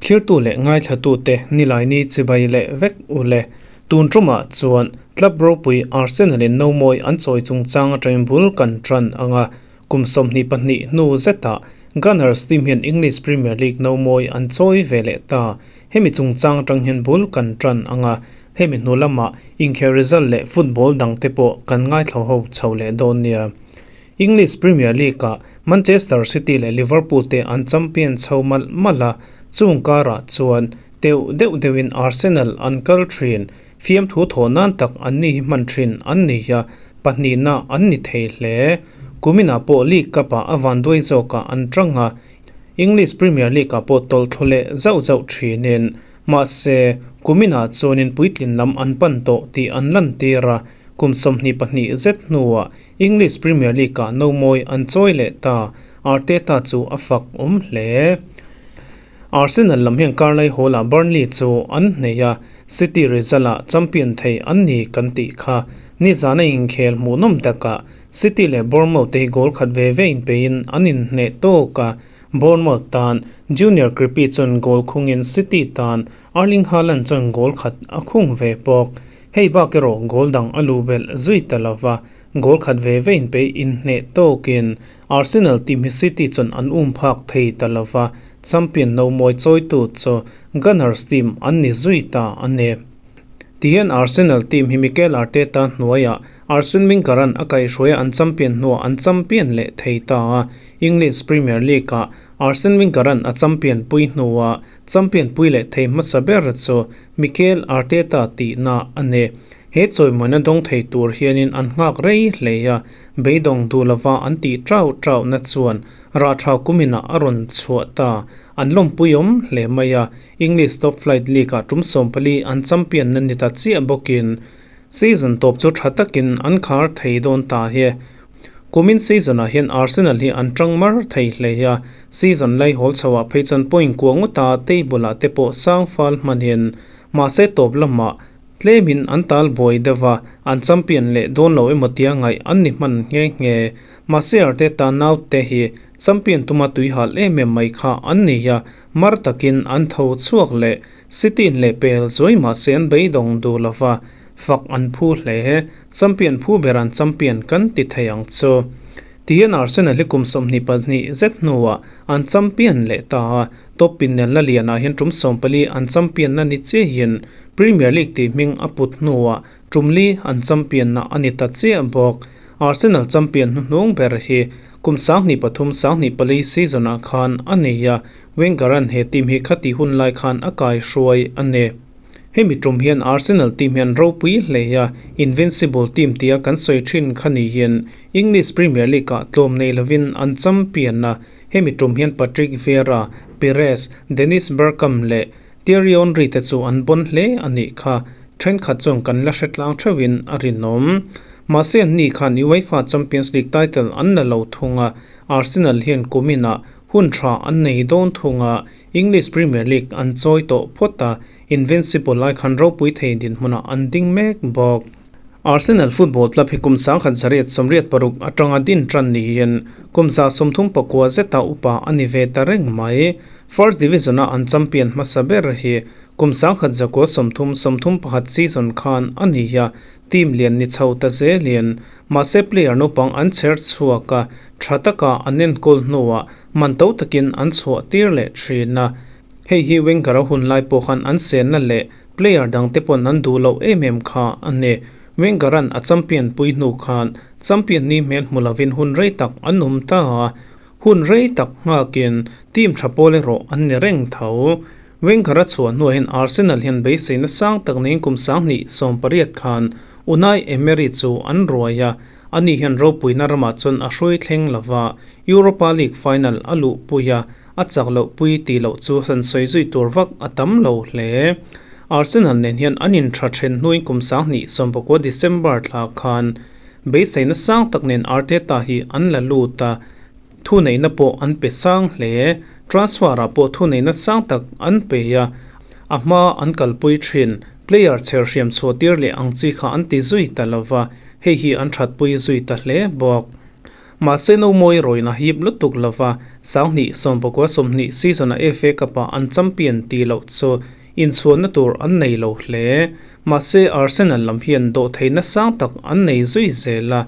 Thlirtu leh ngaithlatute Nilaini chibai leh vek u le. Tun tumah chuan club ropui Arsenal in nomawi an chawi chungchang atangin bul kan tan ang a, kum 22 hnu zetah Gunners team hian English Premier League nomawi an chawi ve leh ta. Hemi chungchang atang hian bul kan tan ang a, hemi hnu lamah inkhel result leh football dangte pawh kan ngaithla ho chho leh dawn nia. English Premier League-ah Manchester City leh Liverpool te an champion chho malh malh a, chung karah chuan teuh deuh deuhin Arsenal an kal thin. Fiamthu thawh nan tak an ni hi hman thin an ni a, pahnihna an ni thei hle. Kuminah pawh League Cup-ah a vanduai zawkah an tang a, English Premier League-ah pawh tawlhthlu leh zauh zauh thinin, mahse, kuminah chuanin puitlin lam an pan tawh tih an lantir a, kum 22 zet hnuah English Premier League-ah nomawi an chawi leh ta, Arteta chu a fak awm hle. Arsenal lam hian Carlisle Hall-ah Burnley chu an hnei a, City result-ah champion thei an ni kan tih kha. Nizana inkhel hmuhnawm takah City leh Bournemouth te hi goal khat ve ve inpeiin an inhneh tawk a, Bournemouth tan Junior Kroupi chuan goal khungin City tan Erling Haaland chuan goal khat a khung ve bawk. Hei bak erawh goal dang a luh belh zui ta lova, goal khat ve ve inpei inhneh tawkin Arsenal team hi City chuan an um phak thei ta lova, champion nomawi chawitu chu Gunners team an ni zui ta a ni. Tihian Arsenal team hi Mikel Arteta hnuaiah Arsene Wenger-a'n a kaihhruaia an champion hnuah an champion leh thei ta a, English Premier League-ah Arsene Wenger-a'n a champion pui hnuah champion pui leh thei hmasa ber chu Mikel Arteta tihna a ni. He chawimawina dawng thei tur hianin an nghak rei hle a, beidawng duh lova an tih trau trauhna chuan rah tha kuminah a rawn chhuah ta. An lawmpui awm hle mai a, English Top Flight League-ah tum 14 an champion na ni ta chiah bawkin season tawp chu tha takin an khar thei dawn ta hi. Kumin season-ah hian Arsenal hi an tang mar thei hle a, season lai hawl chhoah phei chuan point kua ngawta table-ah te pawh sang fal hmanin mahse tawp lamah tlemin an tal buai deuh a, an champion leh dawn lo emaw tia ngaih an ni hman nghe nghe. Mahse Arteta naute hi champion tuma tuihal em em mai kha an ni a, mar takin an tho chhuak leh City in leh pel zuai mahse an beidawng duh lova, fak an phu hle. Champion phu ber an champion kan ti thei ang chu. Tihian Arsenal hi kum 22 zet hnuah an champion leh ta a, top pinnelna lianah hian tum 14 an champion na ni chiahin Premier League tih hming a put hnuah tum li an champion na a ni ta chiah bawk. Arsenal champion hnuhnung ber hi kum 2003 24 season ah khan a nei a, Wenger-a'n he team hi khati hun lai khan a kai hruai a ni. Hemi tum hian Arsenal team hian ropui hle a, Invincible team tia kan sawi thin kha ni hian English Premier League-ah tlawm nei lovin an champion a, hemi tum hian Patrick Vieira, Pires, Dennis Bergkamp leh Thierry Henry te chu an bon hle a nih kha. Thenkhat chuan kan la hre tlang theuhin a rinawm. Mahse anni khan UEFA Champions League title an la lo thung a, Arsenal hian kuminah hun tha an nei dawn thung a, English Premier League an chawi tawh phawt a, Invincible lai khan ropui thei dinhmunah an ding mek bawk. Arsenal Football Club hi kum 1986 atanga din tan niin kum 39 zeta upa a ni ve ta reng mai. First Division-a an champion hmasa ber hi kum 1930 31 season khan a ni a, team lian ni chho ta zelin mahse player naupang an chher chhuak a, tha taka an enkawl hnuah man to takin an chhuah tir leh thin a. Hei hi Wenger-a hun lai pawh khan an senna leh player dangte pawn an duh loh em em kha a ni. Wenger-a'n a champion pui hnu khan champion ni hmel hmu lovin hun rei tak an awm ta a, hun rei tak nghakin team tha pawl erawh an ni reng tho. Wenger-a chhuah hnuah hian Arsenal hian beiseina sang tak neiin kum 2018 khan Unai Emery chu an ruai a, ani hian ropuina ramah chuan a hrui thleng lova Europa League final a luhpui a, a chak loh pui tih loh chu han sawi zui tur vak a tam lo hle. Arsenal nen hian an intha then hnuin kum 2019 December thla khan beiseina sang tak nen Arteta hi an la lut a, Thuneihna pawh an pe sang hle. Transfer-ah pawh thuneihna sang tak an pe a, a hma an kalpui thin. Player chher hriam chhuah tir leh ang chi kha an ti zui ta lo va, hei hi an thatpui zui ta hle bawk. Mahse nomawi rawin a hip lutuk lova, 20 19 20 season-a FA Cup-ah an champion tih loh chu inchhuanna tur an nei lo hle. Mahse Arsenal lam hian dawhtheihna sang tak an nei zui zel a,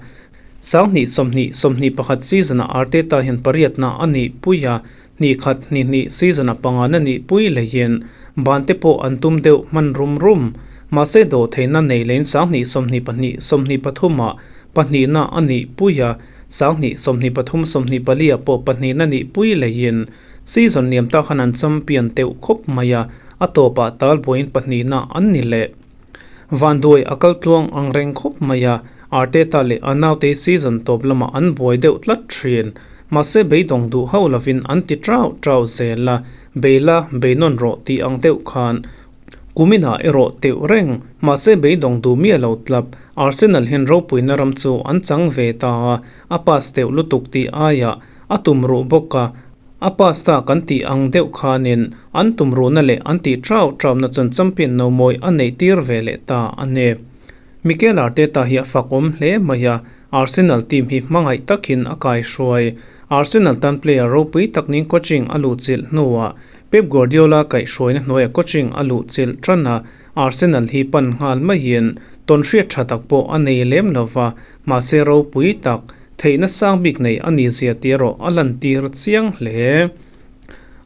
20 20 21 season-ah Arteta hian pariatna a nih pui a, hnih khat hnih hnih season-a pangana nih pui leiin ban te pawh an tum deuh hman rum rum. Mahse dawhtheihna nei lein 20 22 23-ah pahnihna a nih pui a, 20 23 24-ah pawh pahnihna nih pui leiin season liam ta khan an champion teuh khawp mai a, a tawpah talbuaiin pahnihna an ni leh. Vanduai a kal tluang ang reng khawp mai a, Arteta leh a naute season tawp lamah an buai deuh tlat thin. Mahse beidawng duh hauh lovin an ti trau trau zel a, Beila beinawn rawh tih ang deuh khan kuminah erawh teuh reng. Mahse beidawng duh miah lo tlap, Arsenal hian ropuina ram chu an chang ve ta a, a pass teuh lutuk tih aiah a tum ruh bawk a, A pasta kan tih ang deuh khanin an tumruhna leh an tih trau trauna chuan champion nomawi a neih tir ve leh ta a ni. Mikel Arteta hi a fakawm hle mai a, Arsenal team hi hmangaih takin a kaihruai. Arsenal tan player ropui tak ning coaching a luhchilh hnuah Pep Guardiola kaihhruaina hnuaiah coaching a luhchilh tan a, Arsenal hi pan nghal maiin tawnhriat tha tak pawh a nei lem lova, mahse ropui tak Theihna sang bik nei a ni zia tih erawh a lantir chiang hle.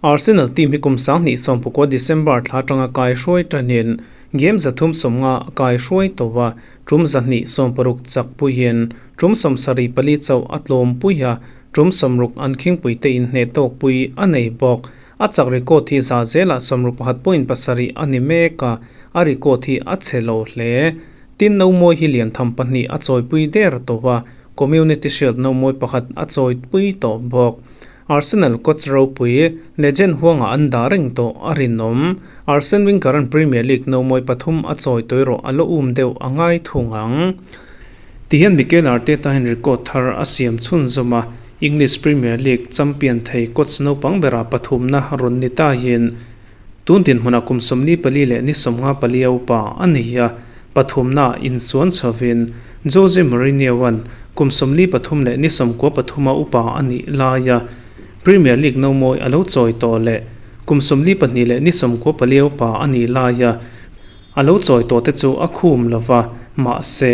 Arsenal team hi kum 2019 December thla atanga kaihruai tanin game 350 a kaihruai tawh a, tum 260 chak puiin tum 74 chauh a tlawm pui a, tum 60 an khingpui te inhneh tawk pui a nei bawk. A chak record hi za zelah 61.7 a ni mek a, a record hi a chhe lo hle. Tin nomawi hi lian tham pahnih a chawipui der tawh a, Community Shield nomawi pakhat a chawipui tawh bawk. Arsenal coach ropui, legend huangah an dah reng tawh a rinawm. Arsene Wenger-a'n Premier League nomawi pathum a chawi tawih rawh a la um deuh a ngai thung ang. Tihian Mikel Arteta hian record thar a siam chhunzawm a, English Premier League champion thei coach naupang berah pathumna rawn ni tahin, Tun dinhmunah kum 44 leh ni 54 a upa a ni a, pathumnaah insuan chhovin Jose Mourinho-a'n kum 43 leh ni 93 a upa a nih laia Premier League nomawi a lo chawi tawh leh kum 42 leh ni 94 a upa a nih laia a lo chawi tawh te chu a khum lo va, mahse,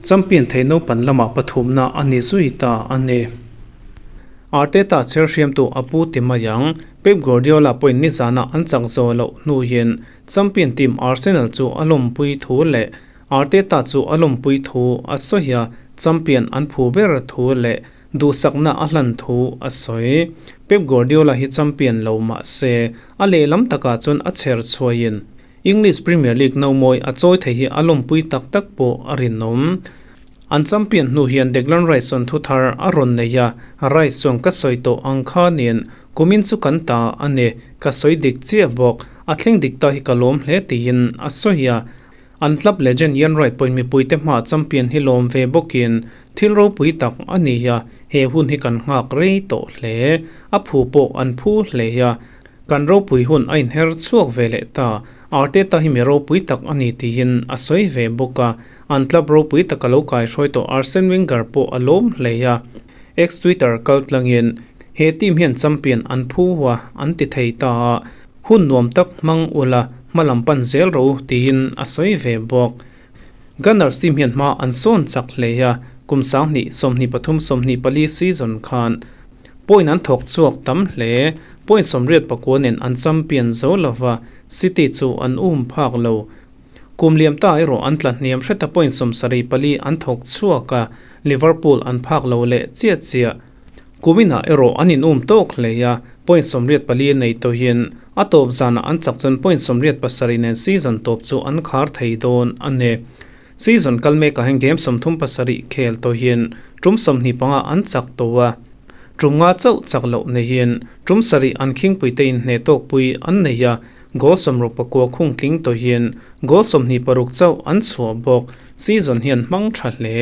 champion thei naupan lamah pathumna a ni zui ta a ni. Arteta chherhriamtu a pu ti mai ang. Pep Guardiola pawhin nizana an chak zawh loh hnuin champion team Arsenal chu a lawmpui thu leh Arteta chu a lawmpui thu a sawi a, champion an phu ber thu leh duhsakna a hlan thu a sawi. Pep Guardiola hi champion lo mah se a lehlam takah chuan a chher chhuaiin English Premier League nomawi a chawi thei hi a lawmpui tak tak pawh a rinawm. An champion hnu hian Declan Rice chuan thu thar a rawn nei a, Rice chuan ka sawi tawh ang khanin kumin chu kan ta a ni, ka sawi dik chiah bawk, a thleng dik ta hi ka lawm hle tiin a sawi a. An club legend Ian Wright pawhin mipuite hmaah champion hi lawm ve bawkin thil ropui tak a ni a, he hun hi kan nghak rei tawh hle, a phu pawh an phu hle a, Kan ropui hun a inher chhuak ve leh ta, Arteta hi mi ropui tak a ni tiin a sawi ve bawk a, an club ropui taka lo kaihruai tawh Arsene Wenger pawh a lawm hle a. Ex-Twitter kal tlangin he team hian champion an phu a an ti thei ta a, hun nuam tak hmang ula hmalam pan zel ro tiin a sawi ve bawk. Gunners team hian hma an sawn chak hle a, kum 20 23 24 season khan Point an thawk chhuak tam hle. Point 84 nen an champion zo lova, City chu an um phak lo. Kum liam ta erawh an tla hniam hreta point 74 an thawk chhuak a, Liverpool an phak lo leh chiah chiah. Kuminah erawh an in um tawk hle a, point 84 nei tawhin a tawp zanah an chak chuan point 87 nen season tawp chu an khar thei dawn a ni. Season kal mekah hian game 37 khel tawhin tum 25 an chak tawh a, tum nga chauh chak loh neihin tum sarih an khingpuite inhneh tawkpui an nei a, goal 69 khung tling tawhin goal 26 chauh an chhuah bawk. Season hian hmang tha hle.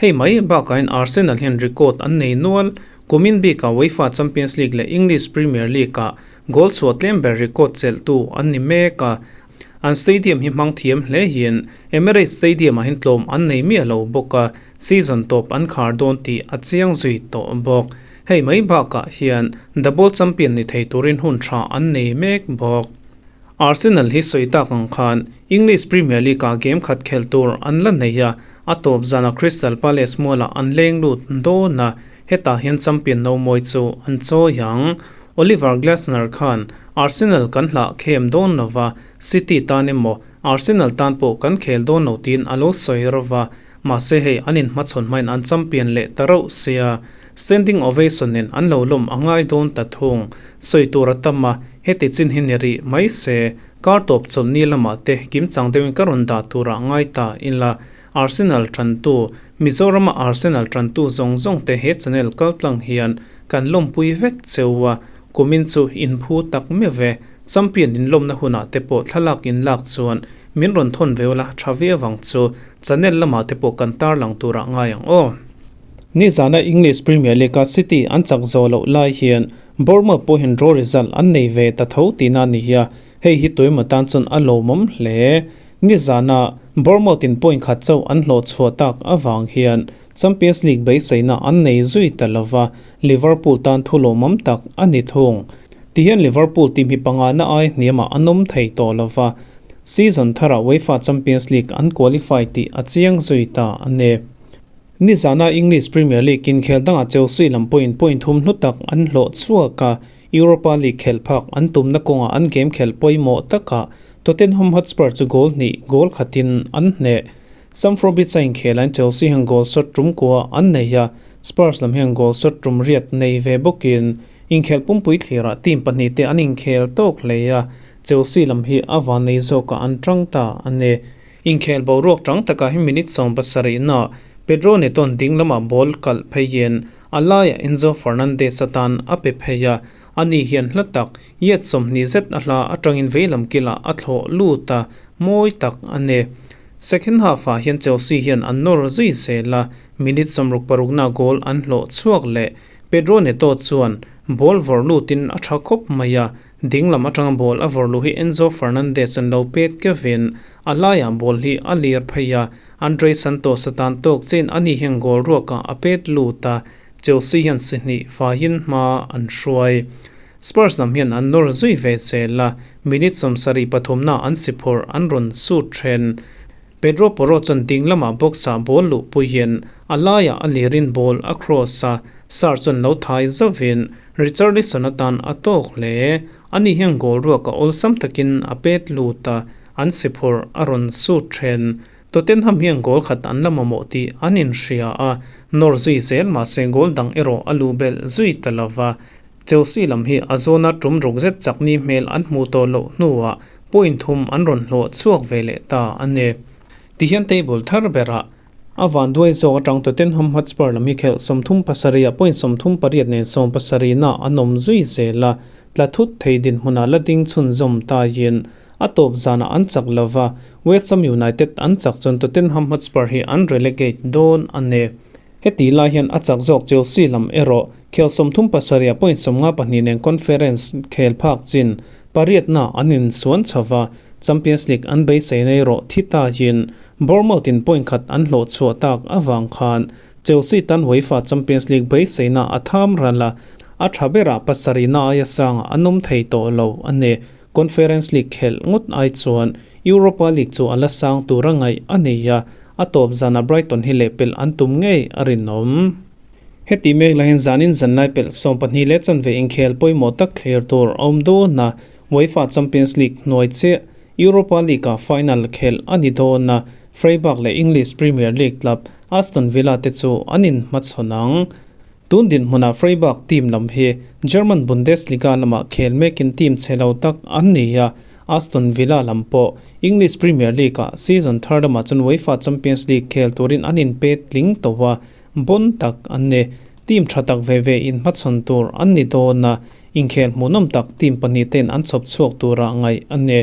Hei mai bakah hian Arsenal hian record an nei nual. Kumin bikah UEFA Champions League leh English Premier League-ah goal chhuah tlem ber record chelhtu an ni mek a. An stadium hi hmang thiam hle hian Emirates Stadium-ah hian tlawm an nei miah lo bawk a, season tawp an khar dawn tih a chiang zui tawh bawk. Hei mai bakah hian double champion ni thei turin hun tha an nei mek bawk. Arsenal hi sawi tak ang khan English Premier League-ah game khat khelh tur an la nei a, a tawp zana Crystal Palace mualah an leng lut dawn a, hetah hian champion no mawi chu an chawi ang. Oliver Glasner khan Arsenal kan hlah khem dawn lo va, City tan emaw Arsenal tan pawh kan khel dawn lo tiin a lo sawi ro va, mahse hei an inhmachhawn hmain an champion leh ta reuh sia. Standing ovation nen an lo lawm a ngai dawn ta thung. Sawi tur a tam a, heti chin hi ni rih mai se, kar tawp chawlhni lamah te kimchang deuhin ka rawn dah turah ngai ta ila. Arsenal tantu, Mizorama Arsenal tantu zawng zawng te he channel kaltlang hian kan lawmpui vek cheu a, kumin chu inphu tak meuh e. Champion inlawmna hunah te pawh thlalak inlak chuan min rawn thawn ve ula tha viau ang chu. Channel lamah te pawh kan tarlang turah ngai ang aw. Nizana English Premier League-a City an chak zawh loh lai hian Bournemouth pawhin draw result an nei ve ta tho tihna a ni a, hei hi tuemaw tan chuan a lawmawm hle. Nizana Bournemouth-in point khat chauh an hlawh chhuah tak avang hian Champions League beiseina an nei zui ta lo va, Liverpool tan thu lawmawm tak a ni thung. Tihian Liverpool team hi pangana ai hniamah an awm thei tawh lo va, season tharah UEFA Champions League an qualify tih a chiang zui ta a ni. Nizana English Premier League inkhel dangah Chelsea lam pawhin point thum hlu tak an hlawh chhuak a, Europa League khelh phak an tumna kawngah an game khelh pawimawh takah Tottenham Hotspur chu goal hnih goal khatin an hneh. Stamford Bridge a inkhelain Chelsea hian goal shot tum kua an nei a, Spurs lam hian goal shot tum riat nei ve bawkin inkhelh pumpui thlirah team pahnihte an inkhel tawk hle a, Chelsea lam hi a vannei zawkah an tang ta a ni. Inkhel boruak tang takah hi minute 70 na Pedro Neto-a'n ding lamah ball kalh pheiin a laiah Enzo Fernandez atan a pe phei a, ani hian hla tak yet 20 zet a hla atangin veilam kilah a thlawh lut a, mawi tak a ni. Second half-ah hian Chelsea hian an nawr zui zel a, minute 66 na goal an hlawh chhuak leh. Pedro Neto chuan ball vawrh lutin a tha khawp mai a, Ding lam atanga ball a vawrh luh hi Enzo Fernandez an lo pet kevin a laiah ball hi a lir phei a, Andre Santos atan tawk chiin ani hian goal ruakah a pet lut a, Chelsea hian si hnih faiin hma an hruai. Spurs lam hian an nawr zui ve zel a, minute 73 na an si phawrh an rawn sut then. Pedro Porro chuan ding lamah box-ah ball luh puiin a laiah a lirin ball a cross a, Sarr chuan lo thai zauhin Richarlison atan a tawk hle. Ani hian goal ruak a awlsam takin a pet lut a, an si phawrh a rawn sut then. Tottenham hian goal khat an la mamawh tih an inhria a, nawr zui zel mahse goal dang erawh a luh belh zui ta lo va. Chelsea lam hi a zawna tum ruk zet chakni hmel an hmuh tawh loh hnuah point thum an rawn hlawh chhuak ve leh ta a ni. Tihian table thar berah a vanduai zawk atang Tottenham Hotspur lam hi khelh 37 ah point 38 nen 70 na an awm zui zel a, tla thut thei dinhmunah la ding chhunzawm taiin a tawp zanah an chak lo va, West Ham United an chak chuan Tottenham Hotspur hi an relegate dawn a ni. Heti lai hian a chak zawk Chelsea lam erawh khel 37 ah point 52 nen Conference khel phak chin pariatna an insuan chho va, Champions League an beisei nei rawh thi tahin Bournemouth in point khat an hlawh chhuah tak avang khan Chelsea tan UEFA Champions League beiseina a tham ral a, a tha berah pasarihna aia sangah an awm thei tawh lo a ni. Conference League khelh ngawt ai chuan Europa League chu a la sang tur a ngaih a nei a, a tawp zanah Brighton hi lehpelh an tum ngei a rinawm. Heti mek lahin zanin zanlai pelh 12:15 inkhel pawimawh tak thlir tur a awm dawn a, UEFA Champions League hnuai chiah Europa League-ah final khelh a ni dawn a, Freiburg leh English Premier League club Aston Villa te chu an inhmachhawn ang. Tun dinhmunah Freiburg team lam hi German Bundesliga lamah khel mekin team chhe lo tak an ni a, Aston Villa lam pawh English Premier League-ah season thar lamah chuan UEFA Champions League khel turin an inpet tling tawh a, bon tak an ni. Team tha tak ve ve inhmachhawn tur an ni dawn a, inkhel hmuhnawm tak team pahnih te'n an chhawp chhuak tura ngaih a ni.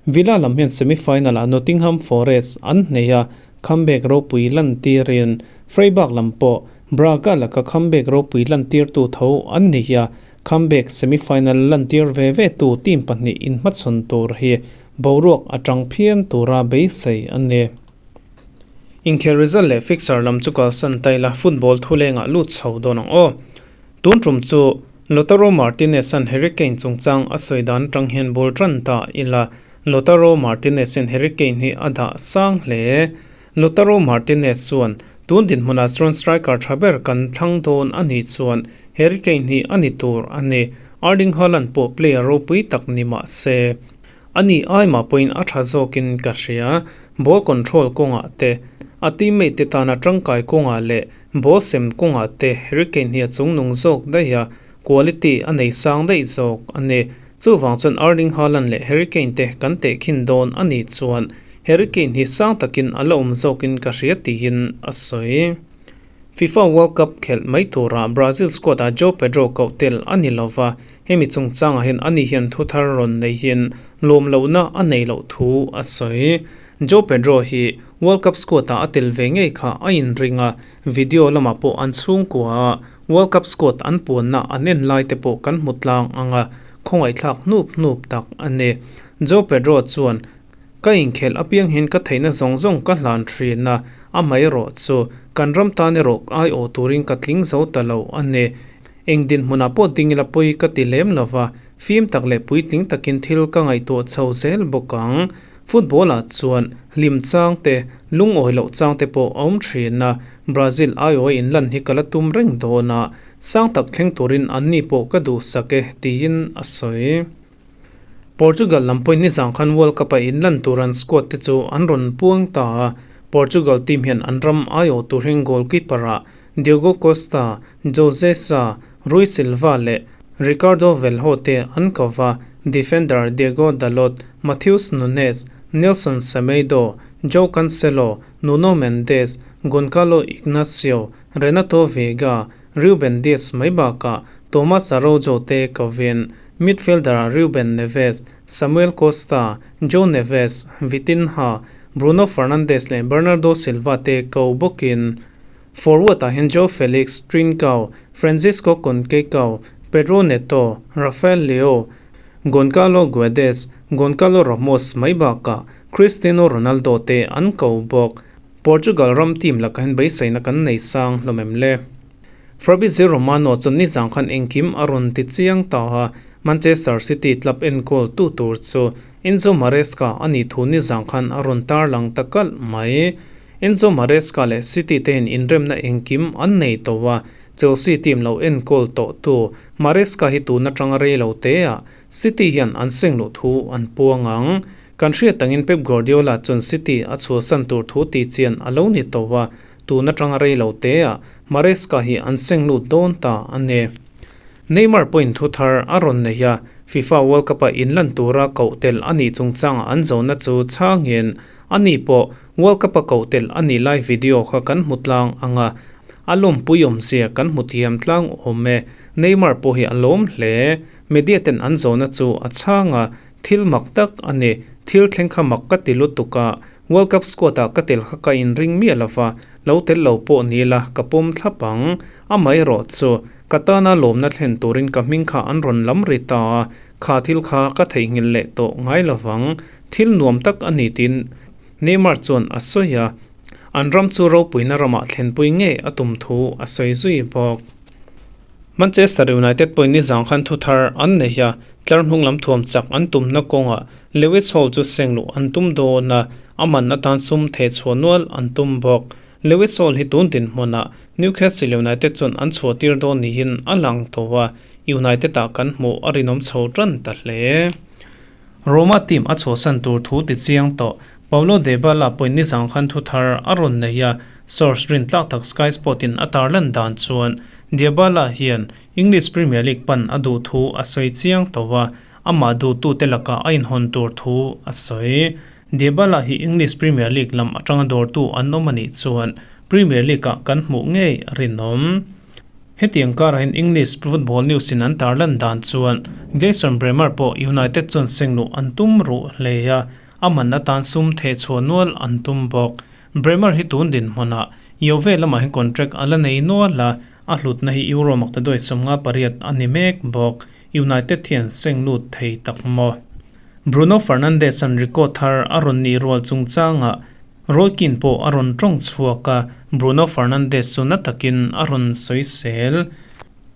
Villa lam hian semi-final-ah Nottingham Forest an hneh a, comeback ropui lantirin Freiburg lam pawh Braga laka comeback ropui lantirtu tho an ni a, comeback semi-final lantir ve ve tu team pahnih inhmachhawn tur hi boruak atang phian tura beisei a ni. Inkhel result leh fixture lam chu kalsan ta ila football thulengah lut chho dawn ang aw. Tun tum chu Lautaro Martinez-a'n Harry Kane chungchang a sawi dan atang hian bul tan ta ila Lautaro Martinez-in Harry Kane hi a dah sang hle. Lautaro Martinez chuan tun dinhmunah chuan striker tha ber kan thlang dawn a nih chuan Harry Kane hi a ni tur a ni. Erling Haaland pawh player ropui tak ni mah se. A ni ai mah pawhin a tha zawkin ka hria. Ball control kawngah te, a teammate te tana tangkai kawngah leh ball sem kawngah te Harry Kane hi a chungnung zawk daih a, quality a nei sang daih zawk a ni. Chuvang chuan Erling Haaland leh Harry Kane te kan tehkhin dawn a nih chuan Harry Kane hi sang takin a la awm zawkin ka hria tiin a sawi. FIFA World Cup khelh mai turah Brazil squad-ah Joao Pedro koh tel a ni lova, hemi chungchangah hian ani hian thu thar rawn neihin lawm lohna a nei loh thu a sawi. Joao Pedro hi World Cup squad-ah a tel ve ngei kha a inring a, video lamah pawh an chhungkua World Cup squad an puanna an en lai te pawh kan hmu tlang ang a, khawngaihthlak hnup hnup tak a ni. Joao Pedro chuan Ka inkhelh apiang hian ka theihna zawng zawng ka hlan thin a, amaherawh chu kan ram tan erawh aiawh turin ka tling zo ta lo a ni. Eng dinhmunah pawh ding ila pawi ka ti lem lo va, fim tak leh puitling takin thil ka ngaihtuah chho zel bawk ang. Football-ah chuan hlim chang te, lungawi loh chang te pawh a awm thin a, Brazil aiawha inlan hi ka la tum reng dawn a, sang tak thleng turin anni pawh ka duhsak e, tiin a sawi. Portugal lam pawhin nizang khan World Cup-a inlan tur an squad te chu an rawn puang ta a, Portugal team hian an ram aiawh tur hian goalkeeper-ah Diogo Costa, Jose Sa, Rui Silva leh Ricardo Velho te an ko va, defender Diogo Dalot, Matheus Nunes, Nelson Semedo, Joao Cancelo, Nuno Mendes, Goncalo Ignacio, Renato Veiga, Reuben Dias mai bakah Tomas Araujo te kovin midfielder Reuben Neves, Samuel Costa, Joe Neves, Vitinha, Bruno Fernandes leh Bernardo Silva te ko bawkin forward-ah hian Joe Felix, Trincao, Francisco Conceicao, Pedro Neto, Rafael Leao, Goncalo Guedes, Goncalo Ramos mai bakah Cristiano Ronaldo te an ko bawk. Portugal ram team lakah hian beiseina kan nei sang hlawm em le? Fabrizio Romano chuan nizang khan engkim a rawn ti chiang ta a, Manchester City club enkawl tu tur chu Enzo Maresca a nih thu nizang khan a rawn tarlang ta kalh mai. Enzo Maresca leh City te hian inremna engkim an nei tawh a, Chelsea team lo enkawl tawh tu Maresca hi tun atanga rei lo te ah City hian an seng luh thu an puang ang. Kan hriat angin Pep Guardiola chuan City a chhuahsan tur thu tih chian a lo ni tawh a, tun atanga rei lo te ah Maresca hi an seng lut dawn ta a ni. Neymar pawhin thu thar a rawn nei a, FIFA World Cup-a inlan tura koh tel a nih chungchangah an zawhna chu chhangin a ni pawh World Cup-a koh tel a nih lai video kha kan hmu tlang ang a, a lawmpui awmzia kan hmu thiam tlang awm e. Neymar pawh hi a lawm hle. Media ten an zawhna chu a chhang a, Thil mak tak a ni. Thil thleng kha mak ka ti lutuk a, World Cup squad ah ka tel kha ka inring miah lo va, lo tel lo pawh ni la, ka pawm thlap ang. Amaherawh chu, ka tana lawmna thlen turin ka hming kha an rawn lam ri ta a, kha thil kha ka theihnghilh leh tawh ngai lo vang. Thil nuam tak a ni tiin Neymar chuan a sawi a, an ram chu ropuina ramah thlenpui ngei a tum thu a sawi zui bawk. Manchester United pawhin nizang khan thu thar an nei a, tlar hnung lam thuam chak an tumna kawngah Lewis Hall chu seng luh an tum dawn a, a man atan sum theh chhuah nual an tum bawk. Lewis Hall hi tun dinhmunah Newcastle United chuan an chhuah tir dawn niin a lang tawh a, United-ah kan hmuh a rinawm chho tan ta hle. Roma team a chhuahsan tur thu ti chiang tawh. Paulo Dybala pawhin nizang khan thu thar a rawn nei a, source rin tlak tak Sky Sport in a tarlan dan chuan Dybala hian English Premier League pan a duh thu a sawi chiang tawh a, amah duhtute lakah a inhawn tur thu a sawi. Dybala hi English Premier League lam atanga dawrtu an awm a nih chuan Premier League ah kan hmuh ngei a rinawm. Hetiang karah hian English football news in an tarlan dan chuan Gleison Bremer pawh United chuan sengluh an tum ruh hle a, a man atan sum theh chhuah nual an tum bawk. Bremer hi tun dinhmunah Juve lamah hian contract a la nei nual a, a hlutna hi Euro maktaduai 58 a ni mek bawk. United hian seng lut thei tak maw? Bruno Fernandes-a'n record thar a rawn nih rual chungchangah. Roy Keane pawh a rawn tawng chhuak a, Bruno Fernandes chu na takin a rawn sawisel.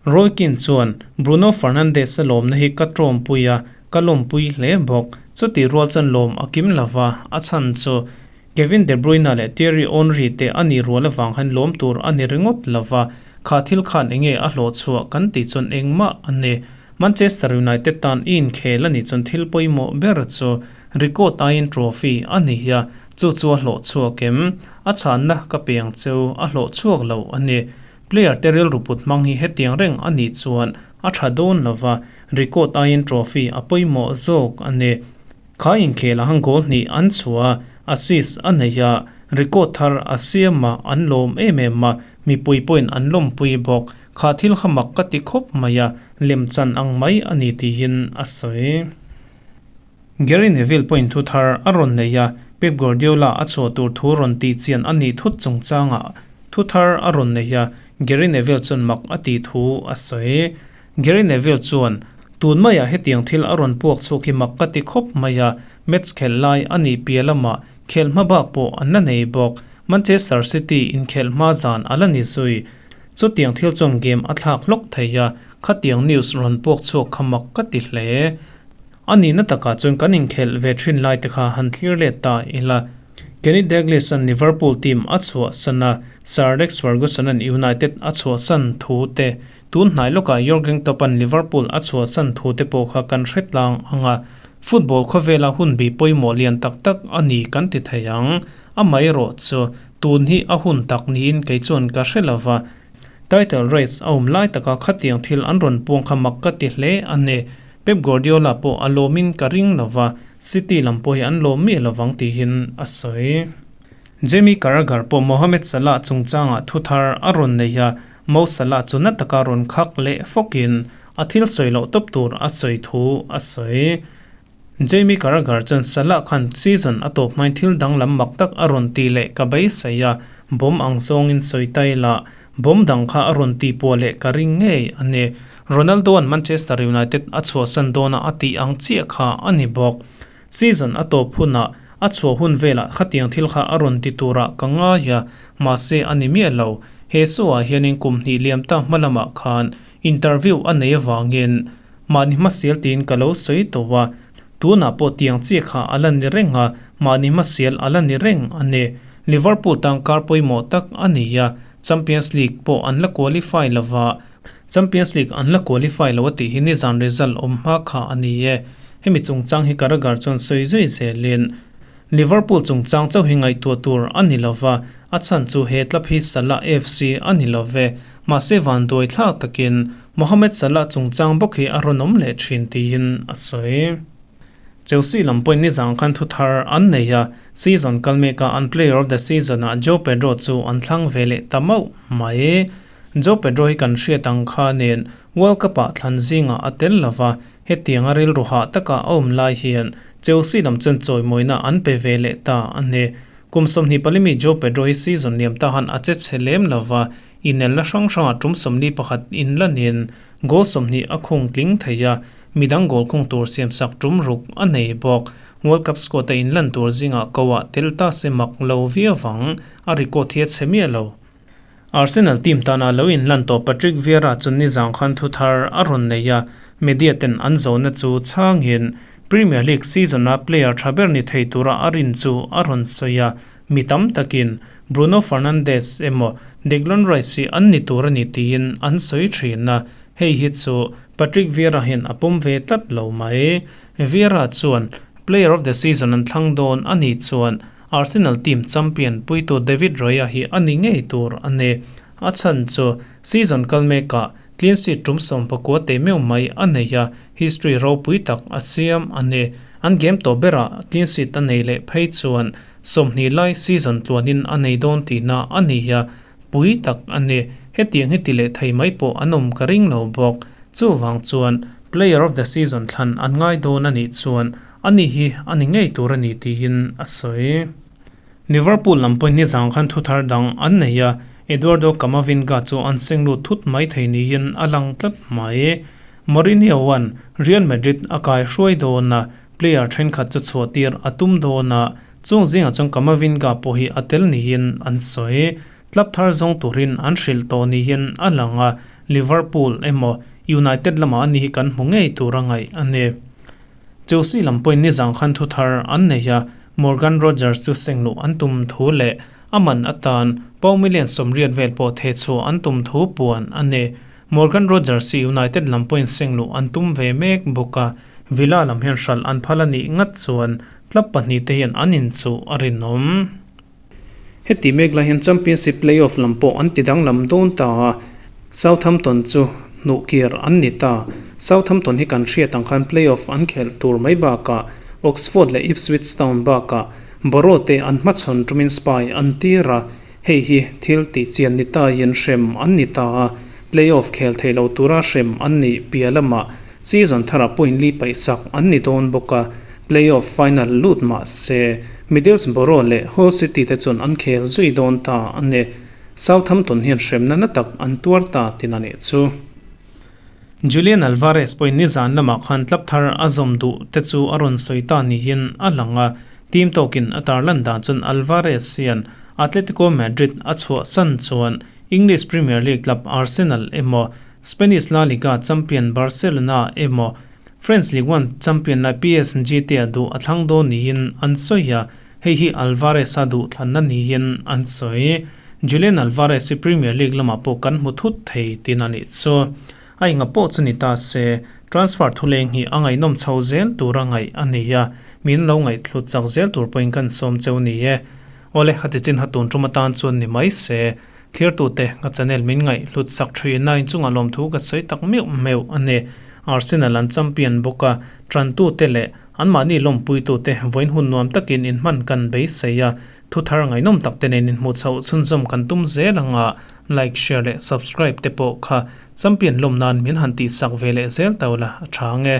Roy Keane chuan, Bruno Fernandes-a lawmna hi ka tawmpui a, ka lawmpui hle bawk. Chutih rual chuan lawm a kim lova, a chhan chu Kevin De Bruyne leh Thierry Henry te a nih rual avang hian lawm tur a ni ringawt lova, kha thil khan enge a hlawh chhuah kan tih chuan engmah a ni. Manchester United tan i inkhel a nih chuan thil pawimawh ber chu record aiin trophy a ni a, chu chu a hlawh chhuak em? A chhanna ka pe ang cheu, a hlawh chhuak lo a ni. Player te rilru put hmang hi hetiang reng a nih chuan a tha dawn lova, record aiin trophy a pawimawh zawk a ni. Kha inkhel ah goal hnih an chhuah a, assist a nei a, record thar a siam a, an lawm em em a, mipui pawhin an lawmpui bawk. Kha thil kha mak ka ti khawp mai a, lemchan ang mai a ni tiin a sawi. Gary Neville pawhin thu thar a rawn nei a, Pep Guardiola a chhuah tur thu rawn tih chian a nih thut chungchangah thu thar a rawn nei a, Gary Neville chuan mak a tih thu a sawi. Gary Neville chuan, Tun maiah hetiang thil a rawn puak chhuak hi mak ka ti khawp mai a, match khelh lai a nih piah lamah khelh hma bak pawh an la nei bawk. Manchester City inkhelh hma zan a la ni zui. Chutiang thil chuan game a thlak hlawk thei a, khatiang news rawn puak chhuak kha mak ka ti hle. A nihna takah chuan kan inkhelh ve thin lai te kha han thlir let ta ila. Kenny Dalglish-a'n Liverpool team a chhuahsan a, Sir Alex Ferguson-a'n United a chhuahsan thu te, tun hnai lawkah Jurgen Klopp-a'n Liverpool a chhuahsan thu te pawh kha kan hre tlang ang a. Football khawvela hun bi pawimawh lian tak tak a ni kan ti thei ang. Amaherawh chu, tun hi a hun tak niin kei chuan ka hre lova. Title race a awm lai taka khatiang thil an rawn puang kha mak ka ti hle a ni. Pep Guardiola pawh a lawmin ka ring lova, City lam pawh hi an lawm miah lovang tihin a sawi. Jamie Carragher pawh Mohamed Salah chungchangah thu thar a rawn nei a, Mo Salah chu na taka rawn khak leh fawkin a thil sawi loh tawp tur a sawi thu a sawi. Jamie Carragher chuan Salah khan season a tawp hmain thil danglam mak tak a rawn ti leh ka beisei a, bawm ang zawngin sawi ta ila, bawm dang kha a rawn ti puah leh ka ring ngei a ni. Ronaldo-a'n Manchester United a chhuahsan dawna a tih ang chiah kha a ni bawk. Season a tawp hunah a chhuah hun velah khatiang thil kha a rawn ti turah ka ngai a, mahse a ni miah lo. He show-ah hianin kum hnih liam ta hma lamah khan interview a nei avangin, Mahni hmasial tiin ka lo sawi tawh a, tunah pawh tiang chiah kha a la ni reng a, mahni hmasial a la ni reng a ni. Liverpool tan kar pawimawh tak a ni a, Champions League pawh an la qualify lo va, Champions League an la qualify lo a tih hi nizan result awm hma kha a ni e. Hemi chungchang hi Carragher chuan sawi zui zelin, Liverpool chungchang chauh hi ngaihtuah tur a ni lo va, a chhan chu he club hi Salah FC a ni lo ve. Mahse vanduai thlak takin Mohamed Salah chungchang bawk hi a rawn awm leh thin tiin a sawi. Chelsea lam pawhin nizan khan thu thar an nei a, season kal mekah an player of the season ah Joao Pedro chu an thlang ve leh ta mauh mai. Joao Pedro hi kan hriat ang khanin World Cup ah thlan zingah a tel lo va, Hetianga rilru hah taka a awm lai hian Chelsea lam chuan chawimawina an pe ve leh ta a ni. Kum 24 mi Joao Pedro hi season liam ta han a che chhe lem lo va, inelna hrang hrangah tum 41 inlanin goal 20 a khung tling thei a, midang goal khung tur siamsak tum ruk a nei bawk. World Cup squad a inlan tur zingah koah tel ta se mak lo viau vang, a record hi a chhe miah lo. Arsenal team tana lo inlan tawh Patrick Vieira chu nizang khan thu thar a rawn nei a, media ten an zawhna chu chhangin Premier League season-a player tha ber ni thei tura a rin chu a rawn sawi a, mi tam takin Bruno Fernandes emaw Declan Rice hi an ni tur a ni tiin an sawi thin a, hei hi chu Patrick Vieira hian a pawm ve tlat lo mai. Vieira chuan Player of the Season an thlang dawn a nih chuan Arsenal team champion puitu David Raya hi a ni ngei tur a ni. A chhan chu season kal mekah clean sheet tum 19 teh meuh mai a nei a, history ropui tak a siam a ni. An game tawh berah clean sheet a nei leh phei chuan 20 lai season tluanin a nei dawn tihna a ni a, pui tak a ni. Hetiang hi ti leh thei mai pawh an awm ka ring lo bawk. Chuvang chuan player of the season thlan an ngai dawn a nih chuan A ni hi a ni ngei tur a ni tiin a sawi. Liverpool lam pawhin nizang khan thu thar dang an nei a, Eduardo Camavinga chu an seng lut thut mai thei niin a lang tlat mai. Mourinho-a'n Real Madrid a kai hruai dawn a, player thenkhat chu chhuah tir a tum dawn a. Chung zingah chuan Camavinga pawh hi a tel niin an sawi. Club thar zawng turin an hrilh tawh niin a lang a, Liverpool emaw United lamah a ni hi kan hmu ngei tur a ngaih a ni. Chelsea lam pawhin nizang khan thu thar an nei a, Morgan Rogers chu seng luh an tum thu leh a man atan pound million 80 vel pawh theh chhuah an tum thu puan a ni. Morgan Rogers hi United lam pawhin seng luh an tum ve mek bawk a, Villa lam hian hralh an phal a nih ngat chuan club pahnihte hian an inchuh a rinawm. Heti mek lai hian Championship play-off lam pawh an ti danglam dawn ta a, Southampton chu hnuh kir an ni ta. Southampton hi kan hriat ang khan play-off an khelh tur mai bakah Oxford leh Ipswich Town bakah Borough te an hmachhawn tumin spy an tir a, hei hi thil tih chian ni taiin hrem an ni ta a, play-off khel thei lo tura hrem an nih piah lamah season tharah point li paihsak an ni dawn bawk a. Play-off final lut mah se, Middlesbrough leh Hull City te chuan an khel zui dawn ta a ni. Southampton hian hremna na tak an tuar ta tin a nih chu. Julian Alvarez pawhin nizan lamah khan club thar a zawm duh te chu a rawn sawi ta niin a lang a, team tawkin a tarlan dan chuan Alvarez hian Atletico Madrid a chhuahsan chuan English Premier League club Arsenal emaw Spanish La Liga champion Barcelona emaw French Ligue 1 champion lai PSG te a duh a thlang dawn niin an sawi a, hei hi Alvarez-a duh thlanna niin an sawi. Julian Alvarez hi Premier League lamah pawh kan hmu thut thei tin a nih chu. A enga pawh chu ni ta se, transfer thuleng hi a ngaihnawm chho zel tura ngaih a ni a, min lo ngaihthlut chak zel tur pawhin kan sawm cheu ni e. Awle, a ti chin ha tun tum atan chuan ni mai se. Thirtute ka channel min ngaihhlut sak thin a, inchungah lawmthu ka sawi tak meuh meuh a ni. Arsenal an champion bawk a, tantute leh anmahni lawmpuitute vawiin hun nuam takin inhman kan beisei a, thu thar ngaihnawm tak te nen inhmuh chhoh chhunzawm kan tum zel anga like, share leh subscribe te pawh kha champion lawm nan min han tihsak ve leh zel tawla a tha ang e.